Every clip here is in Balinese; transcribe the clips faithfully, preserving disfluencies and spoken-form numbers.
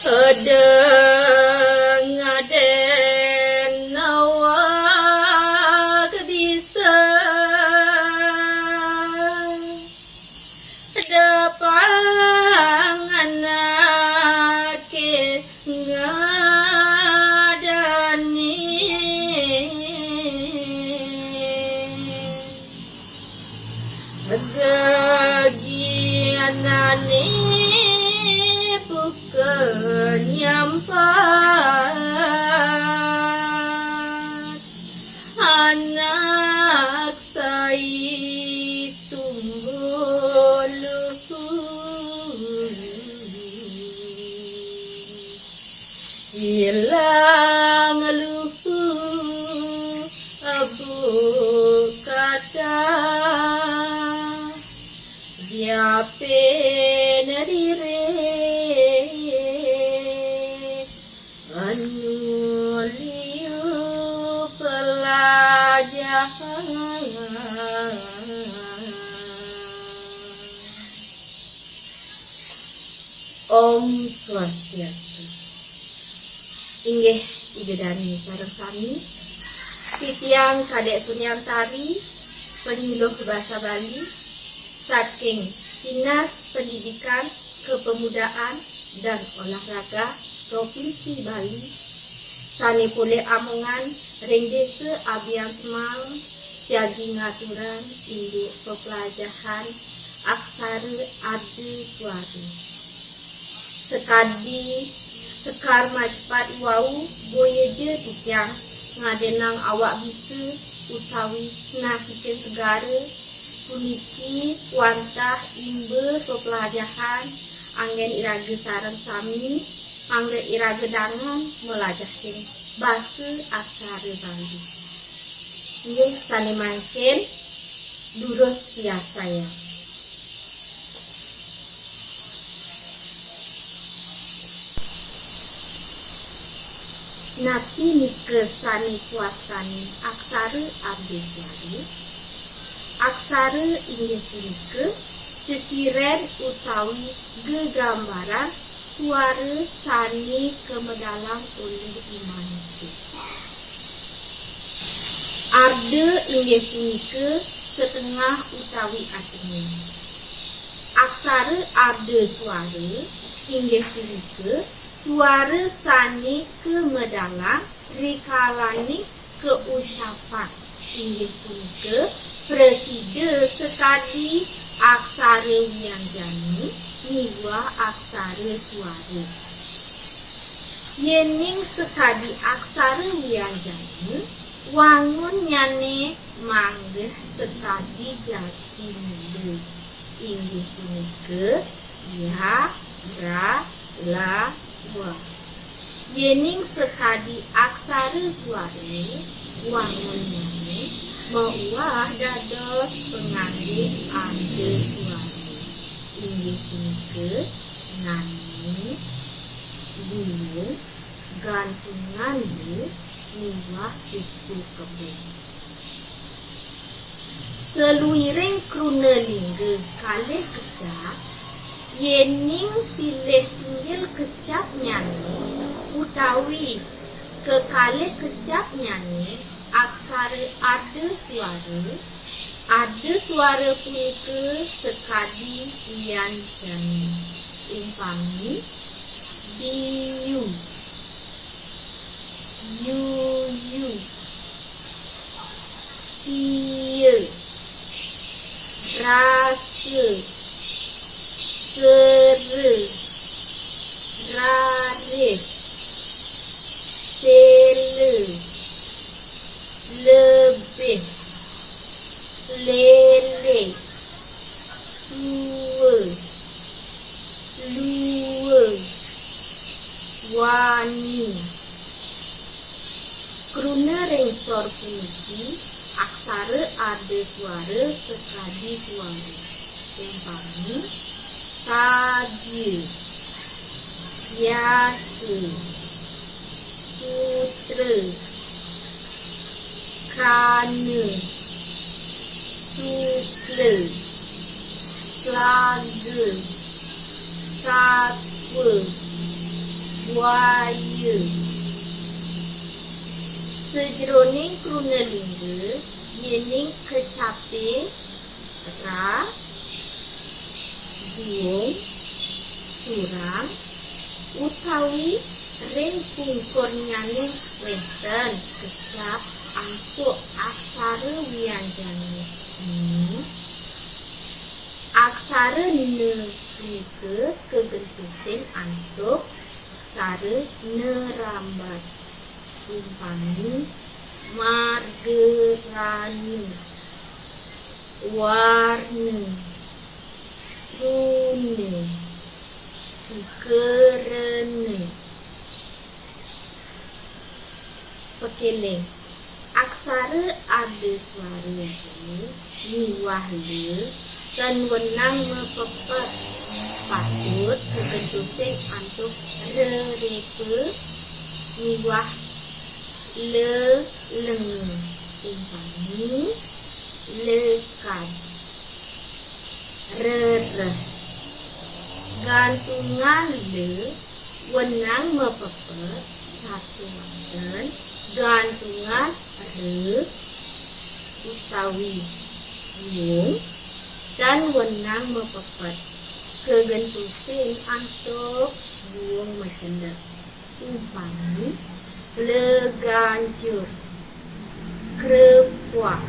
Eda ngaden awak bisa dapang anake ngadani. Gagianane buka nyampat, anak sai tumbuh luhur. Ilang luhu abu kata, diapen ririh anu liu pelajahan. Om Swastiastu. Inggih, Ida Dani sareng sami, titiang Kadek Suryantari, penyuluh basa Bali saking Dinas Pendidikan, Kepemudaan, dan Olahraga Provinsi Bali, sane polih amongan ring Desa Abian Semang, jagi ngaturang indik peplajahan aksara ardha swara. Sakadi sekar macepat wau, boya ja titiang ngadenang awak bisa utawi nasikin segara, puniki wantah imba peplajahan anggen iraga sareng sami, mangda iraga dangan malajahin basa aksara Bali. Inggih, sane mangkin durus piarsayang. Napi nika sane kawastanin aksara ardha swara? Aksara inggih punika ceciren utawi gegambaran swara sane kamedalang olih i manusa. Ardha inggih punika setengah utawi atengin. Aksara ardha swara inggih punika swara sane kamedalang rikalaning kaucapan, inggih punika prasida sakadi aksara wianjana miwah aksara swara. Yening sakadi aksara wianjana, wangunnyane manggeh sakadi jati mula, inggih punika ya, ra, la, wa. Yening sakadi aksara swara, wangunnyane mauah dados pangangge ardha swara, inggih punika nani, gunung, gantungan lu, miwah suku kebon. Saluiring kruna lingga kalih kecap, yening silih tunggil kecapnyane utawi kekalih kecapnyane aksara ardha swara, ardha swara punika sakadi wianjana. Umpami, biu, yuyu, sia, rasa, sera, rarih, sela, lebih, lele, tua, lua, wani. Kruna ring sor puniki, aksara ardha swara sakadi swara. Umpami, taja, yasa, putra, kana, sukla, tlaga, satwa, Waya. Sajeroning kruna lingga, yéning kecapé ra, guung, surang, utawi ring pungkurnyané wénten kecap antuk aksara wianjana na. Aksara na punika kagentosin antuk aksara na rambat. Umpami, margarana, warna, kruna, sukarana. Pakéling. Aksara ardaswara ra miwah la tan wenang mapepet. Patut kagentosin antuk ra répa miwah la lenga. Umpami, lekad, rereh. Gantungan la wenang mapepet sakéwanten gantungan ra utawi guung tan wenang mapepet. Kagentosin antuk guung macendek. Umpami, leganjur, krepuak.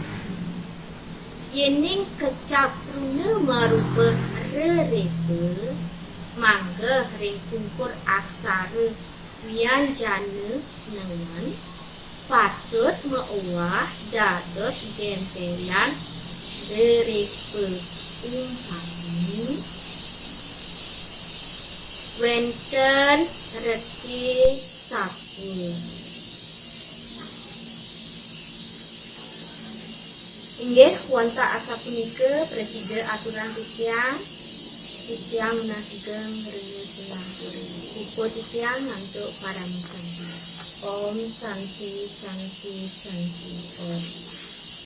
Yéning kecap kruna marupa ra répa, mangda ring pungkur aksara wianjana na, patut maubah dados gémpélan ra répa. Umpami, wénten reké satua. Inggih, wantah asapunika prasida aturang titiang. Titiang nunas ageng rena sinampura. Puput titiang antuk paramasanti. Om Santi, Santi, Santi, Om.